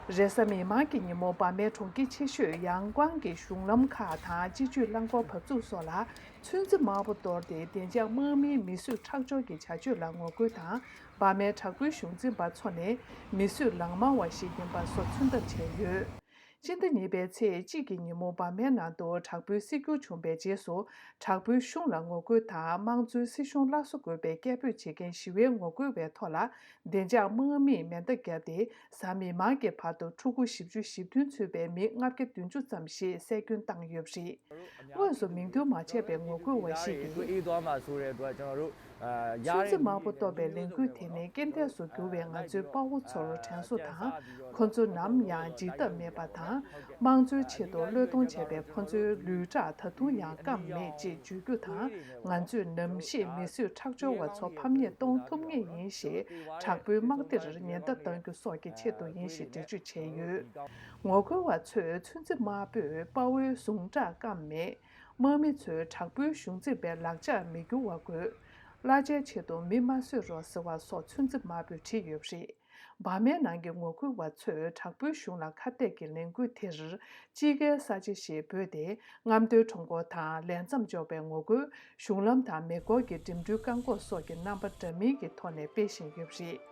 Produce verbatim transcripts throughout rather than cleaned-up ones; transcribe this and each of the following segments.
རེས་གཟའ་མིག་དམར་གྱི་ཉིན་མོ་འབར་མའི་གྲོང་ཁྱེར་ཆེ་ཤོས་ཡང་ཀོང་གི་གཞུང་ལམ་ཁག་དང་སྤྱི་སྤྱོད་རླངས་འཁོར་བབས་ཚུགས་སོགས་ལ་ཚོན་རྩི་དམར་པོ་གཏོར་ཏེ་བདེ་འཇགས་དམག་མིའི་མི་གསོད་ཁྲག་སྦྱོར་གྱི་བྱ་སྤྱོད་ལ་ངོ་རྒོལ་དང་། འབར་མའི་དྲག་པོའི་གཞུང་འཛིན་པ་ཚོ་ནས་མི་གསོད་ལག་དམར་བ་ཞིག་ཡིན་པ་སོགས་མཚོན་ཐབས་བྱས་ཡོད། སྤྱི་ཟླ་གཉིས་པའི་ཚེས་གཅིག་གི་ཉིན་མོ་འབར་མའི་ནང་དུ་དྲག་པོའི་སྲིད་སྐྱོང་བྱུང་བའི་རྗེས་སུ། དྲག་པོའི་གཞུང་ལ་ངོ་རྒོལ་དང་དམངས་གཙོའི་སྲིད་གཞུང་སླར་གསོ་དགོས་པའི་སྐད་འབོད་བྱེད་མཁན་ཞི་བའི་ངོ་རྒོལ་བའི་ཐོག་ལ། བདེ་འཇགས་དམག་མིས་མེ་མདའ་བརྒྱབ་སྟེ། གཟའ་མིག་དམར་གྱི་བར་དུ་ཕྲུ་གུ་བཞི་བཅུ་ཞེ་བདུན་ཚུད་པའི་མི་ལྔ་བརྒྱ་བདུན་ཅུ་ཙམ་ཞིག་བསད་སྐྱོན་བཏང་ཡོད་པ་རེད། དངོས་སུ་མིང་འདོན་མ་བྱས་པའི་ངོ་རྒོལ་བ་ཞིག་གིས། ཚོན་རྩི་དམར་པོ་གཏོར་བའི་ལས་འགུལ་དེ་ནི་རྐྱེན་འདས་སུ་གྱུར་བའི་ང་ཚོའི་དཔའ་བོ་ཚོར་དྲན་གསོ་དང་། ཁོ་ཚོ་ནམ་ཡང་འཇིགས་ཐབས་མེད་པ་དང་། དམངས་གཙོའི་ཆེད་དུ་བློས་གཏོང་བྱས་པའི་ཁོ་ཚོའི་ལུས་ཁྲག་ད་དུང་ཡང་སྐམ་མེད་ཅེས་བརྗོད་རྒྱུ་དང་། ང་ཚོས་ནམ་ཞིག་མི་གསོད་ཁྲག་སྦྱོར་བ་ཚོ་ཕམ་ཉེས་གཏོང་ཐུབ་ངེས་ཡིན་ཞེས། དྲག་པོའི་དམག་སྡེར་ཉེན་བརྡ་གཏང་རྒྱུ་སོགས་ཀྱི་ཆེད་དུ་ཡིན་ཞེས་འགྲེལ་བརྗོད་བྱས་ཡོད། ངོ་རྒོལ་བ་ཚོས་ཚོན་རྩི་དམར་པོས་དཔའ་བོའི་ཟུངས་ཁྲག་སྐམ་མེད། དམག་མི་ཚོས་དྲག་པོའི་གཞུང་འཛིན་པའི་ལག་ཆ་མི་འགྱུར་བ་དགོས། གླ་ཆའི་ཆེད་དུ་མི་མ་གསོད་རོགས་ཟེར་བ་སོགས་ཚོན་རྩི་དམར་པོས་བྲིས་ཡོད་པ་རེད། འབར་མའི་ནང་གི་ངོ་རྒོལ་བ་ཚོས་དྲག་པོའི་གཞུང་ལ་ཁ་གཏད་ཀྱི་ལས་འགུལ་དེར་དཔྱིད་ཀའི་ས་ཆ་ཞེས་འབོད་དེ། རྔམ་སྟོན་ཁྲོམ་སྐོར་དང་ལས་མཚམས་འཇོག་པའི་ངོ་རྒོལ། གཞུང་ལམ་དང་མེ་འཁོར་གྱི་འགྲིམ་འགྲུལ་བཀག་འགོག་སོགས་ཀྱི་རྣམ་པ་འདྲ་མིན་གྱི་ཐོག་ནས་སྤེལ་བཞིན་ཡོད་པ་རེད།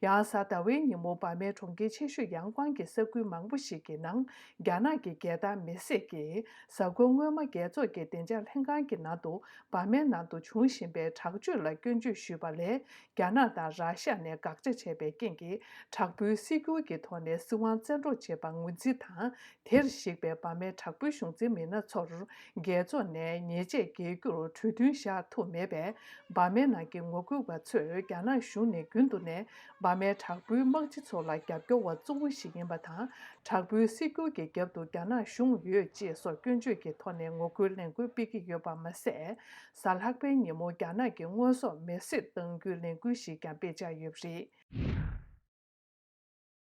ཡང་གཟའ་ཟླ་བའི་ཉིན་མོ་འབར་མའི་གྲོང་ཁྱེར་ཆེ་ཤོས་ཡང་ཀོང་གི་ས་ཁུལ་མང་པོ་ཞིག་གི་ནང་། རྒྱ་ནག་གི་རྒྱལ་དར་མེ་བསྲེགས་ཀྱིས། གཟའ་འཁོར་སྔོན་མ་རྒྱལ་ཚོགས་ཀྱི་བདེ་འཇགས་ལྷན་ཁང་གི་ནང་དུ། འབར་མའི་ནང་དུ་བྱུང་བཞིན་པའི་དྲག་སྤྱོད་ལ་སྐྱོན་བརྗོད་ཞུས་པ་ལས། རྒྱ་ནག་དང་ར་ཤ་ནས་དགག་བྱ་བྱས་པའི་རྐྱེན་གྱིས། དྲག་པོའི་སྲིད་སྒྱུར་གྱི་ཐོག་ནས་སྲིད་དབང་བཙན་འཕྲོག་བྱས་པ་ངོས་འཛིན་དང་། དེར་གཞིགས་པའི་འབར་མའི་དྲག་པོའི་གཞུང་འཛིན་མི་སྣ་ཚོར། རྒྱལ་ཚོགས་ནས་ཉེས་ཆད་འགེལ་རྒྱུར་གྲོས་མཐུན་བཞག་ཐུབ་མེད་པས། འབར་མའི་ནང་གི་ངོ་རྒོལ་བ་ཚོས་རྒྱ་ནག་གཞུང་ནས་རྒྱུན་དུ་ནས། འབར་མའི་དྲག་པོའི་དམག་སྤྱི་ཚོ་ལ་རྒྱབ་སྐྱོར་བ་གཙོ་བོ་ཞིག་ཡིན་པ་དང་། དྲག་པོའི་སྲིད་སྒྱུར་གྱི་རྒྱབ་ཏུ་རྒྱ་ནག་གཞུང་ཡོད་ཅེས་སོགས་སྐྱོན་བརྗོད་ཀྱི་ཐོག་ནས་ངོ་རྒོལ་ལས་འགུལ་སྤེལ་གྱི་ཡོད་པ་མ་ཟད། གཟའ་ལྷག་པའི་ཉིན་མོ་རྒྱ་ནག་གི་དངོས་ཟོག་མེ་བསྲེགས་གཏང་རྒྱུའི་ལས་འགུལ་ཞིག་ཀྱང་སྤེལ་འཆར་ཡོད་པ་རེད།